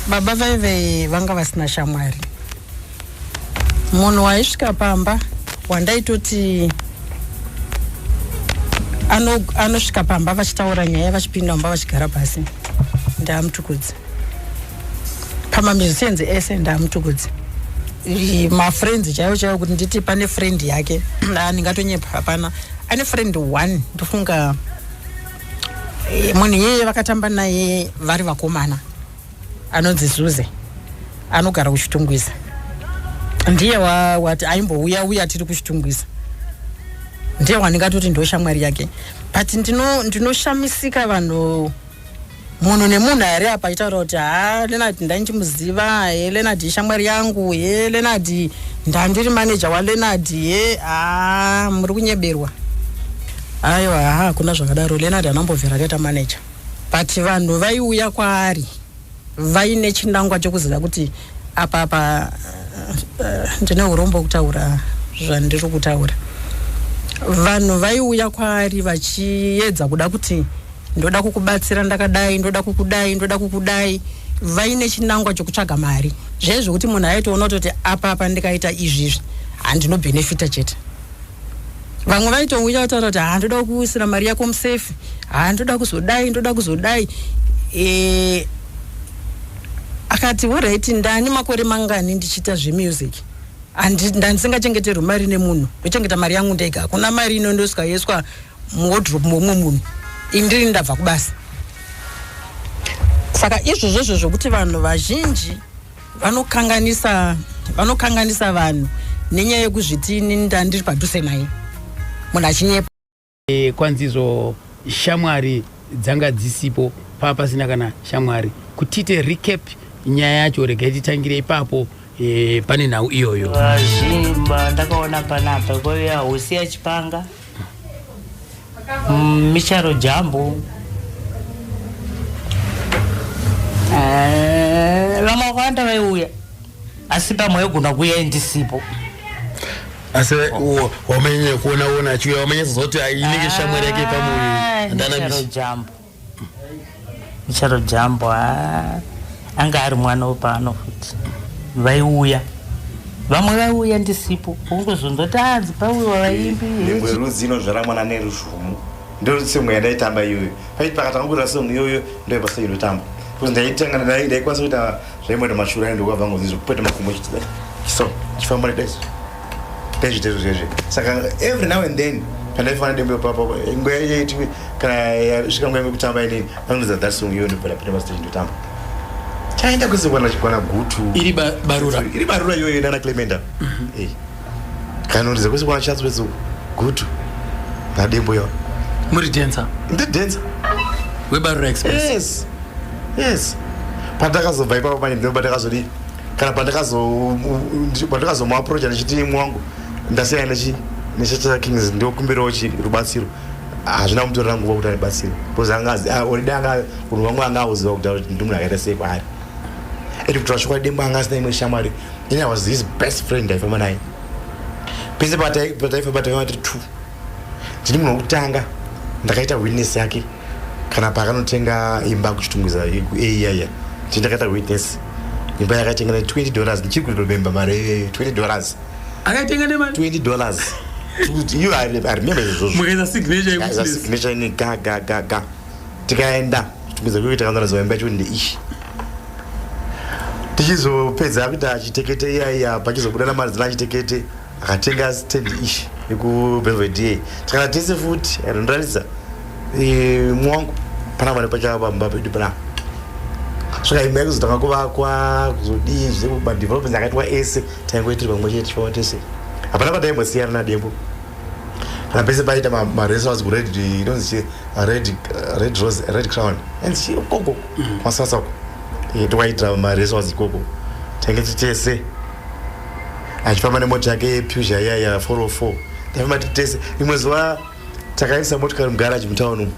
Baba vaive vanga vasina shamwari. Munhu waisvika pamba wandaitoti anosvika pamba vachitaura nyaya, vachipinda mumba, vachigara pasi, ndaaMutukudzi. Pamamusicians ese ndaaMutukudzi. Mafriends chaivo chaivo, kuti nditi pane friend yake, ndingatonyepa. Hapana. Ane friend one, ndofunga munhu iyeye vakatamba naye vari vakomana, anonzi Zuze, anogara kuChitungwiza. Ndiye wati aimbouya uya tiri kuChitungwiza. Ndiye wandingatoti ndo shamwari yake. But ndinoshamisika vanhu, munhu nemunhu ari apa achitaura kuti, "Ha, Leonard ndandichimuziva. He, Leonard ishamwari yangu. He, Leonard ndandiri maneja waLeonard." He, ha, muri kunyeberwa. Aiwa, ha, hakuna zvakadaro. Leonard anambobvira akaita maneja, but vanhu vaiuya kwaari vaine chinangwa chokuziva kuti apa ndine urombo kutaura zvandiri kutaura. Vanhu vaiuya kwaari vachiedza kuda kuti, "Ndoda kukubatsira ndakadai, ndoda kukudai, ndoda kukudai," vaine chinangwa chokutsvaga mari. Zvezvo zvekuti munhu aitoona kutoti apa ndikaita izvizvi handinobhenefita chete. Vamwe vaitouya kutaura kuti, "Ha, ndoda kuisira mari yako musafe. Ha, ndoda kuzodai, ndoda kuzodai." Akati, "Alright, ndani makore mangani ndichiita zvemusic? Ndandisingachengeterwi mari nemunhu. Ndochengeta mari yangu ndega. Hakuna mari inondosvika yoiswa muwardrobe momumwe munhu indiri ndabva kubasa." Saka izvozvozvo zvokuti vanhu vazhinji vanokanganisa vanhu nenyaya yekuzviti, "Ini ndandiri padhuze naye," munhu achinyepa. Kwanzizvo shamwari dzanga dzisipo, paa pasina kana shamwari. Kutiite recap nyaya yacho, regai titangire ipapo pane nhau iyoyo. Vazhimba ndakaona panapa kwaiva Hosiya Chipanga, Micharo Jambo. Vamwe vakawanda vaiuya, asi pamwe aigona kuuya ndisipo. Asi wamenye kuona ona achiuya, wamenyesozoti inenge shamwari yake pamwe? Ah, Ndana Micharo Jambo, Micharo Jambo, anga ari mwana wepano futi. Vaiuya, vamwe vaiuya ndisipo, ungozondoti anzi pauyiwa vaimbi. Nhengo yerudzi inozvara mwana neruzvumu. Ndo song yandaitamba iyoyo. Paiti pakatanga kuita song iyoyo, ndoipasa inotamba, because ndaitanga ndaikwanisa kuita zvaimboita mashura. Ndokabva ngozi zvokupeta makumbo so chifamba nedaiso ndazviita izvo zvezve. Saka every now and then pandaifana Dembo papo, nguva yaiti kana yasvika nguva yekutamba inini, vanoridza that song iyoyo, ndobva ndapinda pastage, ndotamba. Chaenda kwese kwana Gutu. Iri Barura? Iri Barura iyoyo nana Clementa. Kanoridza kwese kwana Chatsworth, Gutu naDembo yo. Muri dancer? Ndidhensa. WeBarura Express? Yes, pandakazobva ipapo manje ndo pandakazodii, kana pandakazomuaprocha ndichiti, "Mwangu, ndasiyana neChacha Kings, ndokumbirawo chi rubatsiro," hazvina kumutorera nguva kuti andibatsire, because anga already anga munhu wangu anga auziva kuti ndi munhu akaita sei kwaari. And kutaura chokwadi, Dembo anga asina imwe shamwari. Ini I was his best friend. Ndaifamba naye pese pataifamba, taifamba tiri two. Ndini munhu wekutanga ndakaita witness yake kana paakanotenga imba kuChitungwiza kuaiyaya. Ndini ndakaita witness imba yakatenga ne$20. Ndichiri kutoremember mari iyoyo, $20. Akaitenga nemari? $20. You, I remember izvozvo. Mukaisa signature Kaisa yewitness? Signature ini, ga ga ga ga, tikaenda Chitungwiza kwekuti takandoratidza imba yacho ndeishi. Tichizopedza kuita chitekete iyaiya, pachizobuda namari dzina chitekete, akatenga stand ishi yekuBelvedere. Tikana tese futi anondiratidza, "Mwangu, panapa nepachapamba pedu panapa." Saka imba yakuzotanga kuvakwa, kuzodii, madevelopments akaitwa ese taingoitiri pamwe chete, tichifamba tese. Hapana pataimbosiyana naDembo. Kana pese paita maresorts kured, inonzi Red Rose, Red Crown, anzi ikoko kwaSasa uko, tokwaitira maresorts ikoko, tainge titese, achifamba nemota yake yePeugeot iya ya 404. Taifamba titese. Rimwe zuva takaisa motikari mugaraji mutauni umu,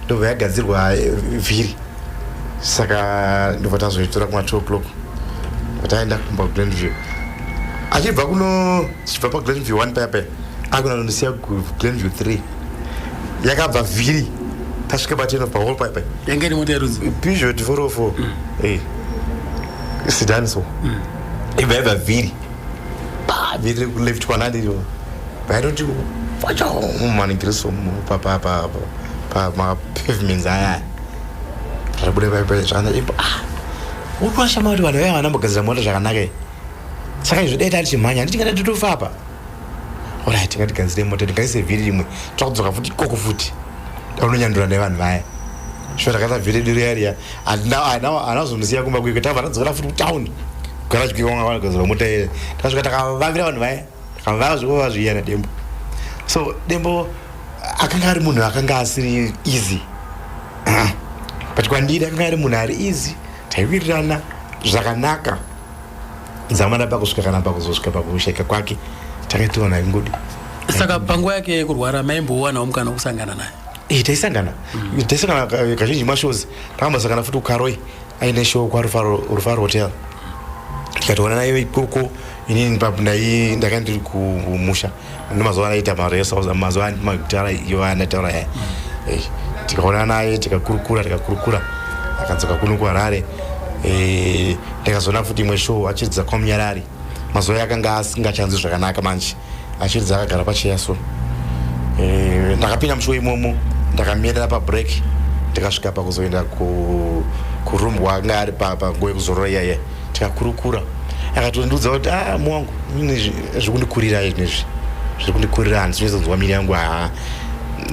ndobva yagadzirwa vhiri. Saka ndobva tazoitora kuma 2 o'clock, taenda kumba kuGlenview. Achibva kuno, tichibva paGlenview 1 paya paya, akuna nondisiya kuGlenview 3, yakabva vhiri. Tasvika pateno pahall paipai. Yange iri mota yerudzi? Peugeot 404. Sedan so. Ibva yabva vhiri. Pa vhiri rekuleft kwanandiri. Vaitoti vacho maningiriso pa pa pa pa ma pavements aya. Zvabuda paipai zvakanaka ipo. Ah. Urikuwashama kuti vanhu vaya vanambogadzira mota zvakanaka iyi. Saka izvo dai tatichimhanya handiti kana totofa apa. Alright, ngatigadzire mota tingaise vhiri rimwe. Takudzoka futi ikoko futi. Taunonyandura nevanhu vaya. Sure takaita vhiri redu riya riya. Handina kuzonosiya kumba kuiko. Takabva tadzokera futi kutown. Garage kuiko kwanga kwagadzirwa mota iya. Takasvika takavavira vanhu vaya. Takavava zvekuvava zviya naDembo. So Dembo akanga ari munhu akanga asiri easy. But kwandiri akanga ari munhu ari easy. Taiwirirana zvakanaka. Zamana pakusvika kana pakuzosvika pakushaika kwake takaitiwa naingodi. Saka panguva yake yekurwara maimbowanawo mukana wekusangana naye? Taisangana. Taisangana kazhinji mashows. Takambosangana futi kuKaroi aine show kwaRufaro Rufaro Hotel. Tikatoona naye ikoko. Inini papo ndanga ndiri kumusha. Nemazuva anaita marehearsals, mazuva magitara iyo anataura yaya. Tikaona naye tikakurukura tikakurukura. Akadzoka kuno kuHarare. Ndakazoona futi imwe show achiridza kwaMunyarari. Mazuva akanga asingachanzwi zvakanaka manje. Achiridza akagara pacheya so. Ndakapinda mushow imomo, ndakamirira pabreak, ndikasvika pakuzoenda kuroom kwaanga ari panguva yekuzorora iyaya. Tikakurukura. Akatondiudza kuti ah muwangu ini zviri kundikurira izvi. Zviri kundikurira handisi kunyatsokunzwa miri yangu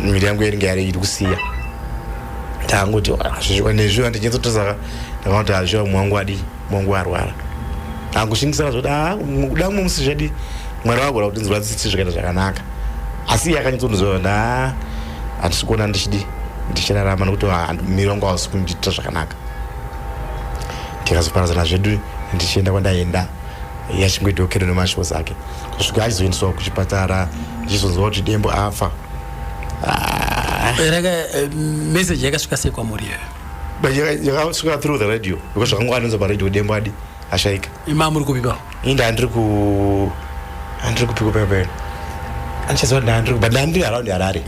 miri yangu inenge iri kusiya. Ndangoti nezvi handinyatsotoza ndakaona kuti hazviwa muwangu adi muwangu arwara. Angoshingisira zvoti ah kuda mumwe musi zvedi Mwari vagona kutinzwira tsitsi zvikaita zvakanaka. Asi iye akanyatsondiziva kuti ah handisi kuona ndichidi ndichirarama nekuti miri wangu hausi kundiitira zvakanaka. Tikazoparadzana zvedu ndichienda kwandaenda iye achingoitawo kero nemashows ake kusvika achizoendeswa kuchipatara ndichizonzwa kuti Dembo afa. Message yakasvika sei kwamuri iyoyo? But yakasvika through the radio because zvakanga anonzwa paradio Dembo adi ashaika. Ima muri kupi papo? Ini ndandiri ku andiri kupiko pepe. Andichaziva ndandiri but ndandiri around Harare.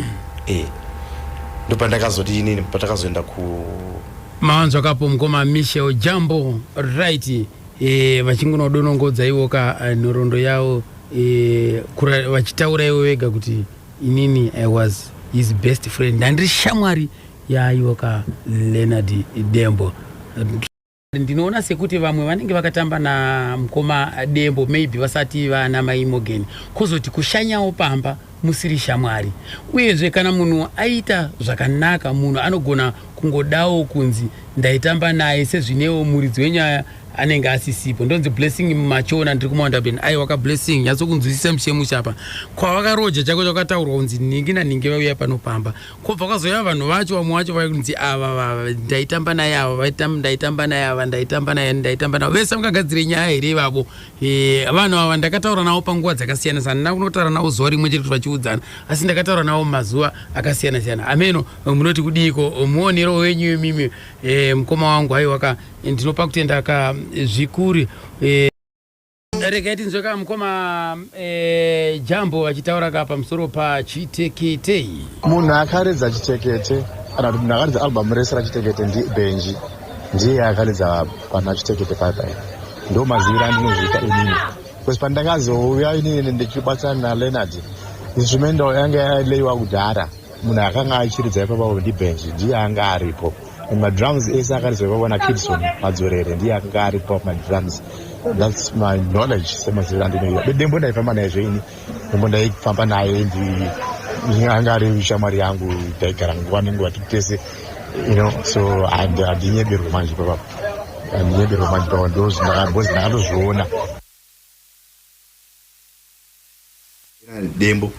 Ndopandakazoti inini patakazoenda ku Mawanzwa kapo mukoma Michel Jambo right vachingonodonongodza ivo ka nhoroondo yavo vachitaura ivo vega kuti inini I was his best friend, ndandiri shamwari yaivo ka Leonard Dembo. Ndinoona sekuti vamwe vanenge vakatamba na mukoma Dembo maybe vasati vana mai Morgan, kozoti kushanyawo pamba musiri shamwari. Uyezve kana munhu aita zvakanaka munhu anogona kungodawo kunzi ndaitamba naye sezvinewo muridzi wenyaya anenge asisipo. Ndonzi Blessing Machona, ndiri kuMount Aben. Aiwa ka Blessing, nyatsokunzwisisa mushemushe apa. Kwavakaroja chako chakataurwa kunzi ningi naningi vauya panopamba. Kobva kwazouya vanhu vacho vamwe vacho vainzi ava ndaitamba naye ava ndaitamba naye ava ndaitamba naye ndaitamba navo vese vangagadzire nyaya here ivavo. Vanhu ava ndakataura navo panguva dzakasiyana siyana, ndina kunotaura navo zuva rimwe chete kuti vachiudzana, asi ndakataura navo mazuva akasiyana siyana. Ameno munoti kudiiko muonero wenyu imimi mukoma wangu? Aiwa ka ndinopa kutenda ka zvikuru. Regai tinzwe ka mukoma Jambo vachitaura ka pamusoro paChitekete. Munhu akaridza Chitekete kana kuti munhu akaridza album rese raChitekete ndiBenji, ndiye akaridza pana Chitekete paipai. Ndo maziviro andinozviita inini, because pandakazouya inini ndichibatsana naLeonard, instrumental yanga yaleiwa kudhara. Munhu akanga achiridza ipapapo ndiBenji, ndiye anga aripo. Madrums ese akaridzwa ipapo naKidson Madzorere, ndiye akanga aripo madrums. That's my knowledge semaziviro andinoita. Dembo ndaifamba naye zveini, Dembo ndaifamba naye, anga ari shamwari yangu, taigara nguva nenguva tiri tese, you know, so handinyeberwe manje ipapapo, handinyeberwe manje ipapo, ndozvindakabhozi ndakatozviona. Dembo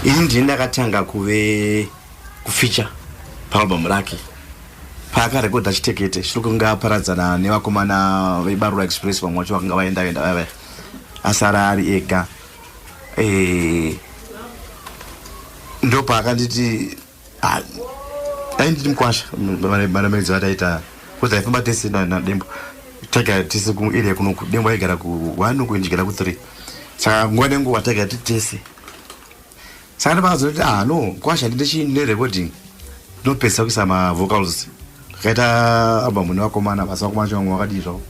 ini ndini ndakatanga kuve kufeature paalbum rake paakarekodha Chitekete. Chiri kunge aparadzana nevakomana veBarura Express, vamwe vacho vakanga vaenda enda vaya asara ari ega. Ndopaakanditi ainditi mukwasha maramedzi vataita kuti aifamba tese naDembo, taigara tese kuarea kunoku. Dembo aigara ku1 uku, ndigara ku3, saka nguva nenguva taigara tiri tese. Saka ndopakazoti ah no kwasha ndine nerecording. Ndopedzisa kuisa mavocals. Takaita album nevakomana, basi vakomana vacho vamwe vakadii zvavo,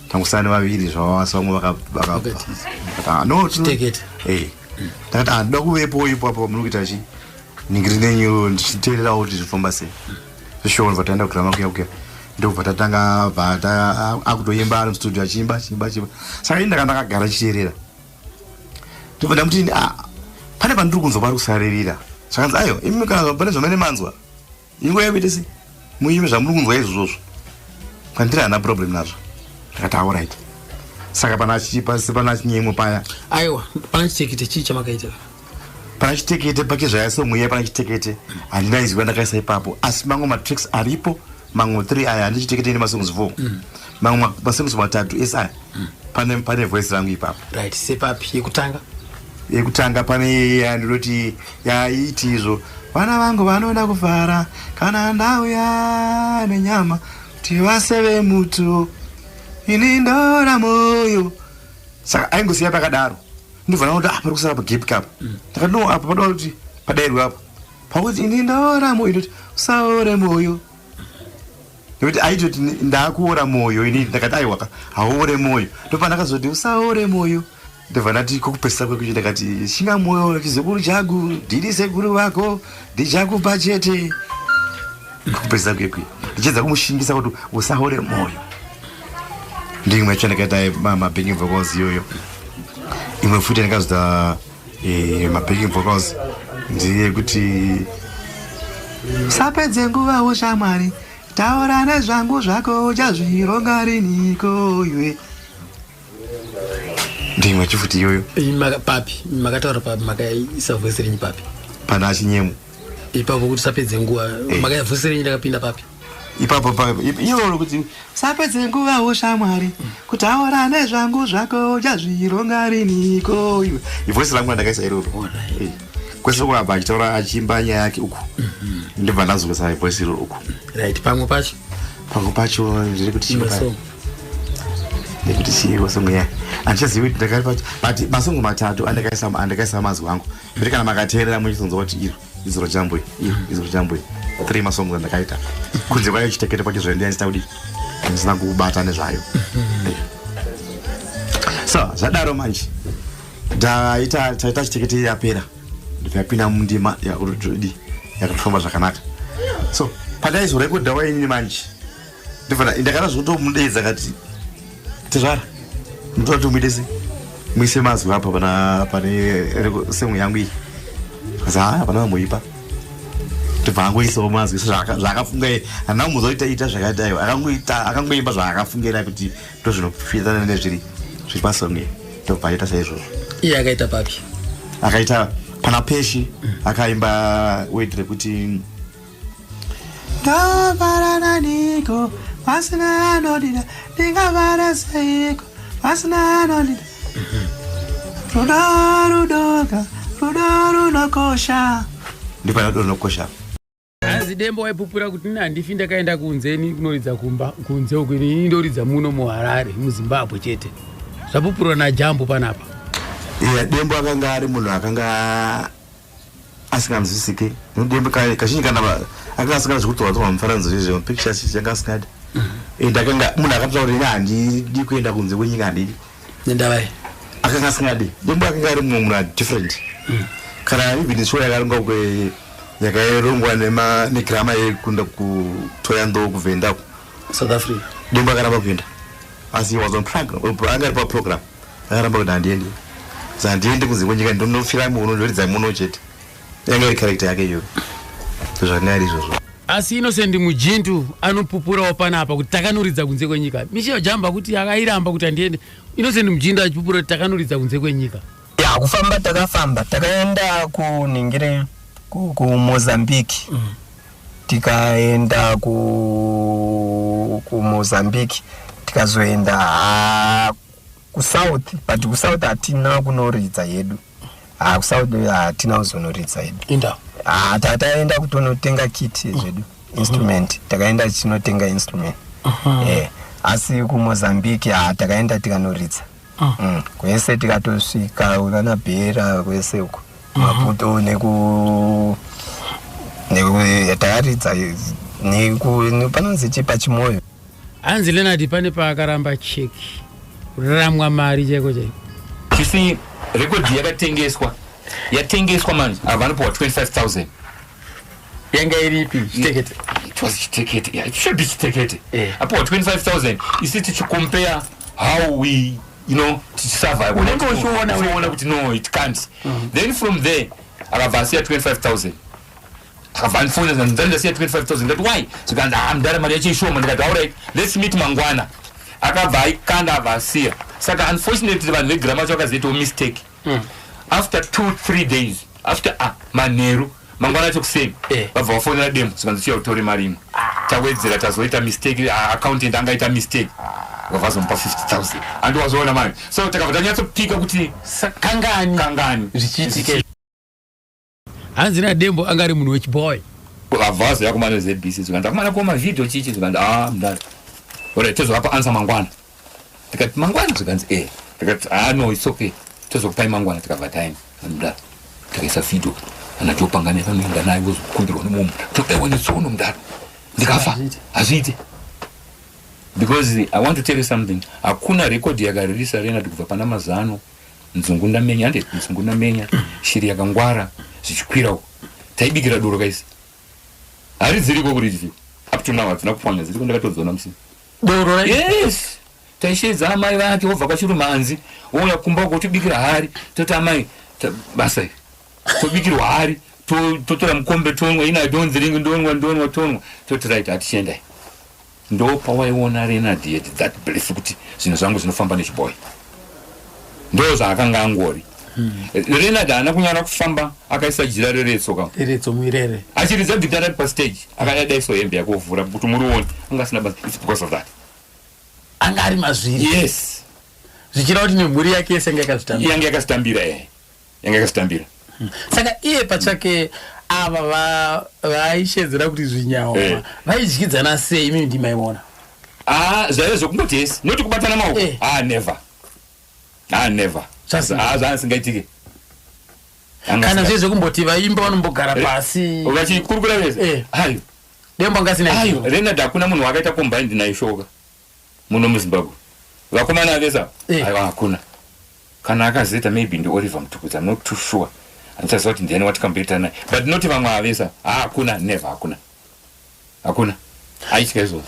tangosara nevaviri zvavo, asi vamwe vakabva. Vakatiza. Takati, "Ah, no, Chitekete. Eh. Takati, "Ah, ndoda kuvepo ipapo muri kuita chi ningiri nenyu, ndichiteererawo kuti zvifamba sei." Zvishona bva taenda kugirama kuya kuya, ndobva tatanga, bva akutoimba ari mustudio, achiimba, achiimba, achiimba. Saka ini ndaka ndakagara ndichiteerera, ndobva ndamuti, "Ah, pane pandiri kunzwa pari kusaririra." Zvakanzi, "Ayo, imi kana pane zvamene manzwa, inguva yakuite sei, muime zvamuri kunzwa izvozvozvo kwandiri, hana problem nazvo." Ndakati, "Alright." Saka pana pana Chinyemwe paya. Aiwa, pana Chitekete chii chamakaita? Pana Chitekete pake zvayasomweya. Pana Chitekete handina izwi randakaisa ipapo, asi mamwe matracks aripo, mamwe 3 aya, handi Chitekete nemasongs 4, mamwe masongs matatu ese aya pane voice rangu ipapo. Right, sepapi yekutanga? Yekutanga pane yandinoti yaiti izvo, "Vana vangu vanoda kufara kana ndauya nenyama kuti vaseve muto, ini ndora moyo." Saka aingosiya pakadaro, ndobva ndaona kuti, ah, pari kusara pagap kapa. Ndakati, "No, apa padoda kuti padairwe apa pakuti ini ndaora moyo." Ndoti, "Usaore moyo," nekuti aitoti ndakuora moyo inini. Ndakati, "Aiwaka, hauore moyo." Ndopandakazoti, "Usaore moyo." Ndobva ndati kokupedzisa kwekuchi, ndakati, "Shinga moyo, chizukuru changu, ndiri sekuru vako, ndichakupa chete." Kokupedzisa kwekwe ndichiedza kumushingisa kuti usaore moyo. Ndimwe yacho ndakaita mabacking vocals iyoyo. Imwe futi ndakazoita mabacking vocals ndeyekuti, "Sapedze nguva ushamwari, taura nezvangu zvako, uchazvironga riniko iwe." Ndimwe chifuti iyoyo. Papi makataura? Papi makaisa voice renyu papi? Pana Chinyemo. Ipapo kuti "Sapedze nguva", makaisa voice renyu ndakapinda papi? Ipapo iroro kuti, "Sapedze nguva ushamwari, kutaura nezvangu zvako, uchazvironga riniko iwe." Ivoice rangu randakaisa iroro. Kwese kuabva achitaura, achiimba nyaya yake uku, ndibva ndazoisa voice iroro uku. Right, pamwe pacho? Pamwe pacho ndiri kuti chii? Masong. Nekuti chiiko song ya, handichazivi kuti ndakari pacho, but masongo matatu andakaisa mazwi angu, kuti kana makateerera muchizonzwa kuti iro izoro jambwe, iro izoro jambwe. Three masongs andakaita kunze kwayo Chitekete pacho zvaendiya ndisina kudii, ndisina kubata nezvayo. So zvadaro manje, ndaita taita Chitekete yapera, ndikapinda mundima yakutodi yakatofamba zvakanaka. So pandaizorekodha wainini manje, ndibva ndakada zvotomudeedza kati, "Tezvara, ndoda kuti muite se muise mazwi apa pana pane semu yangu iyi." Kazi, "Haya, hapana vamboipa." Ndibva angoisawo mazwi zvaakafunga iye. Handina kumuzwa kuti ita zvakati, aiwa, akangoita, akangoimba zvaakafungira kuti ndo zvinofitana nezviri zviri pasong iyi, ndobva aita saizvozvo. Iye akaita papi? Akaita pana Peshi, akaimba word rekuti, "Ndovharana niko pasina anodida, ndingavhara seiko pasina anodida, rudo rudoka, rudo runokosha." Ndipana rudo runokosha. Hanzi Dembo waipupura kuti, "Ini handifi ndakaenda kunze, ni kunoridza kumba kunze uku. Ini ndoridza muno muHarare, muZimbabwe chete." Zvapupurwa naJambo panapa. Iya, Dembo akanga ari munhu akanga asinganzwisike. Dembo kazhinji kana akanga asingadi zvekutorwa torwa mufananidzo izvi, mapictures izvi anga asingadi, and akanga munhu akataura kuti, "Ini handidi kuenda kunze kwenyika, handidi." Nendavai? Akanga asingadi. Dembo akanga ari mumwe munhu adifferent. Kana even show yakarongwa yakairongwa negrama yekunda kuToyando kuVenda. South Africa. Dembo akaramba kuenda, asi he was on program, anga ari paprogram. Akaramba kuti, "Handiendi, handiendi kunze kwenyika, ndinofira muno, ndoridza muno chete." Yanga iri character yake iyoyo, zvanga ari izvozvo. Asi Innocent Mujintu anopupurawo panapa kuti takanoridza kunze kwenyika. Michel Jamba kuti akairamba kuti handiende, Innocent Mujintu achipupura kuti takanoridza kunze kwenyika. Ya, kufamba takafamba, takaenda kuningire kuMozambique. Tikaenda kuMozambique, tikazoenda kuSouth, but kuSouth hatina kunoridza yedu. Ha, kuSouth hatina kuzonoridza yedu. Inda? Ah, tataenda kutonotenga kit zvedu, instrument. Takaenda tichinotenga instrument. Asi kuMozambique, ha, takaenda tikanoridza. Kwese tikatosvika unana Bhera, kwese uko Maputo neku Takaridza panonzi chi, pachimoyo. Hanzi Leonard pane paakaramba cheki, kuramwa mari chaiko chaiko. You see, rekodhi yakatengeswa, yatengeswa manje, avanopiwa 25,000. Yanga iripi? Chitekete? It was Chitekete, yeah, it should be Chitekete. Eh. Apiwa 25,000, isi tichicompare how we tichisurvive. Unenge uchiona wega. Uchiona kuti no, it can't. Then from there akabva asiya 25,000, akabva andifona, ndani ndasiya 25,000. Ndati, "Why?" Zvikanzi, "Ah, mudara, mari yacho ishoma." Ndikati, "Alright, let's meet mangwana." Akabva aikanda, abva asiya. Saka unfortunately vanhu veGramma vacho vakazoitawo mistake. After 2-3 days after, ah, manheru mangwana acho kuseni, vabva vafonera Demo, zvikanzi, "Chiya utore mari imwe, tawedzera, tazoita mistake, ah, accountant angaita mistake." Vabva vazomupa 50,000. Andiwazoona mari. So takabva tanyatsopika kuti kangani kangani zvichiitike. Hanzi naDembo anga ari munhu wechiboy. Vabva vazoya kumana ZBC, zvikanzi, "Akumana kuoma vhidhio chichi." Zvikanzi, "Ah, mudara, alright, tozovapa answer mangwana." Tikati, "Mangwana?" Zvikanzi, "E." Tikati, "Ah, no, it's okay, tozokupai mangwana." Tikabva taenda, mudara, takaisa vhidhio ana topangana vanoenda nayo, vozokumbirwa nemumu, tobaiwa netsono, mudara, ndikafa. Hazviite, because I want to tell you something, hakuna rekodhi yakaririsa Leonard kubva pana Mazano, Nzungu Ndamenya, hande Nzungu Ndamenya, Shiri Yakangwara, zvichikwira uko. Taibikira doro kaisi, hari dziriko kuridzi up to now, hadzina kupwanya, dziriko, ndakatodziona musi. Doro? Yes, taishedza amai vake, wobva kwaChirumanzi, wouya kumba uko, tobikira hari, toti, "Amai, basa iri." Tobikirwa hari, totora mukombe, tonwa. Ina donziringi, ndonwa, ndonwa, tonwa, toti, "Right, hatichiendai." Ndo pawaiona Leonard yet that belief kuti zvinhu zvangu zvinofamba nechiboy. Ndo zvaakanga angori. Leonard haana kunyara kufamba akaisa jira reretsoka. Retso muirere. Achiridza gitara ari pastage, akadadaiso hembe yake, ovhura kuti murione, anga asina basa. It's because of that. Anga ari mazviri. Yes. Zvichireva kuti nemhuri yake yese yanga yakazvitambira. Yange yakazvitambira, yange yakazvitambira. Saka iye pachake, ava vaishedzera kuti zvinyawa, vaidyidzana sei? Imimi ndimaiona. Ah, zvaive zvokungoti yesi, noti kubatana maoko. Ah, never, ah, never. Ah, zvaasingaitike. Kana zve zvekumboti vaimba vanombogara pasi. Vachikurukura vese? Ayo. Dembo angasina. Ayo, Leonard hakuna munhu wakaita combined naishoka muno muZimbabwe, vakomana vese ava. Aiwa, hakuna. Kana akazoita, maybe ndiOliver Mutukudzi, I'm not too sure, handichaziva kuti ndiani watikamboita naye, but noti vamwe avesa, hakuna, never, hakuna, hakuna aitya izvozvo.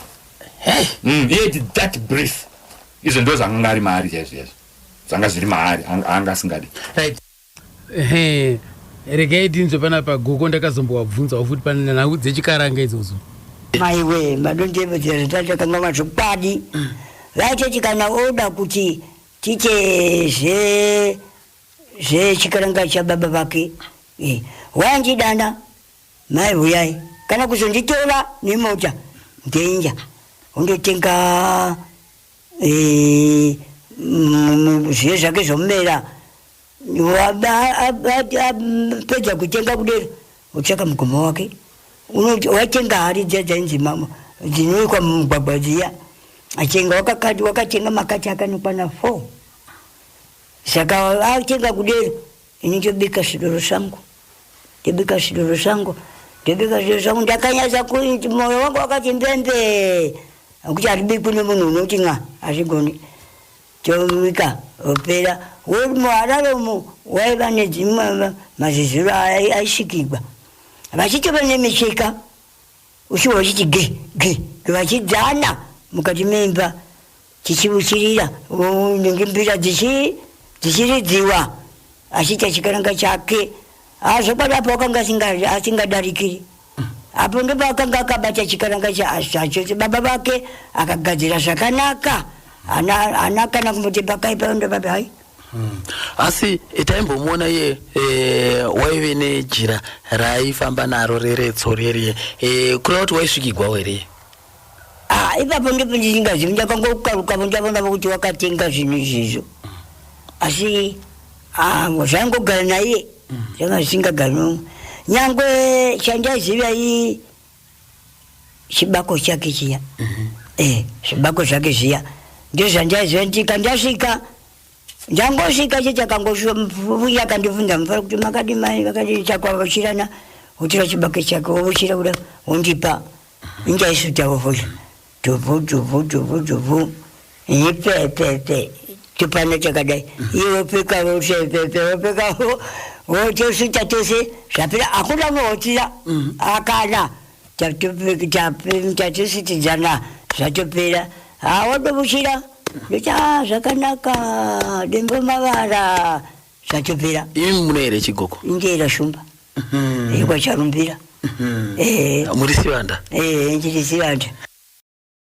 Iye that brief, izvo ndo zvanganga ari maari chaizvo chaizvo, zvanga zviri maari, anga asingadi. Right. Ehe, regai tinzwe panapa gogo. Ndakazombowabvunzawo futi pane nhau dzechikaranga idzodzo. Maiwe, madondevedzera zvatakangama zvokwadi. Vaitoti kana oda kuti tiite zvechikaranga chababa vake, waindidana, "Mai, huyai," kana kuzonditora nemota, ndeinja undotenga zviye zvake zvomumera. Pedza kutenga kudero, otsvaka mugomo wake. Watenga hari dziya dzainzi dzinoikwa mumugwagwa dziya, achenga wakakati, wakatenga makati akanokwana 4. Saka atenga kudero, ini ndobika zvidoro zvangu, ndobika zvidoro zvangu, ndobika zvidoro zvangu. Ndakanyatsa kuti mwoyo wangu wakati mbembe, akuti haribikwi nemunhu unoti nga hazvigoni. Tobika, opera. MuHarare umu waiva nedzimwe maziziro aisvikigwa, vachitova nemicheka, uchiwa uchiti ge ge ge, vachidzana mukati memba, chichiuchirira nenge mbira dzichiridziwa, achiita chikaranga chake. Zvokwadi apo wakanga asingadarikiri apo, ndopaakanga akabata chikaranga chacho. Baba vake akagadzira zvakanaka, ana kana kumboti pakaipa, ndopapi hai. Asi taimbomuona iye waive nejira raaifamba naro reretso reriye, kureva kuti waisvikigwawo here? Ah, ipapo ndipo ndisingazivi. Ndakangokarukapo, ndavona kuti wakatenga zvinhu izvizvo, asi ah, zvaingogara naiye, zvanga zvisingagari nomwe. Nyangwe chandaziva i chibako chake chiya, zvibako zvake zviya, ndozvandaiziva. Ndika ndasvika, ndangosvika chete, akangosvuya, akandibvunza mufaro kuti, "Makadi mai?" Vakadi, chakwavachirana. Wotora chibake chake wovuchira kuda wondipa. Injaisutawo fosha dhubhu dhubhu dhubhu dhubhu, ini pepepe tupano chakadai, iye wopfeka wopepepe wopfeka wotosuta tose, zvapera, hakuna muhotira akana tatosutidzana, zvatopera. Ha, wadovuchira, ndoti a zvakanaka, dembo mavara, zvatopera. Imi mune here chigoko? Injeera shumba ikwacharumbira. Muri sivanda? Ndiri sivanda.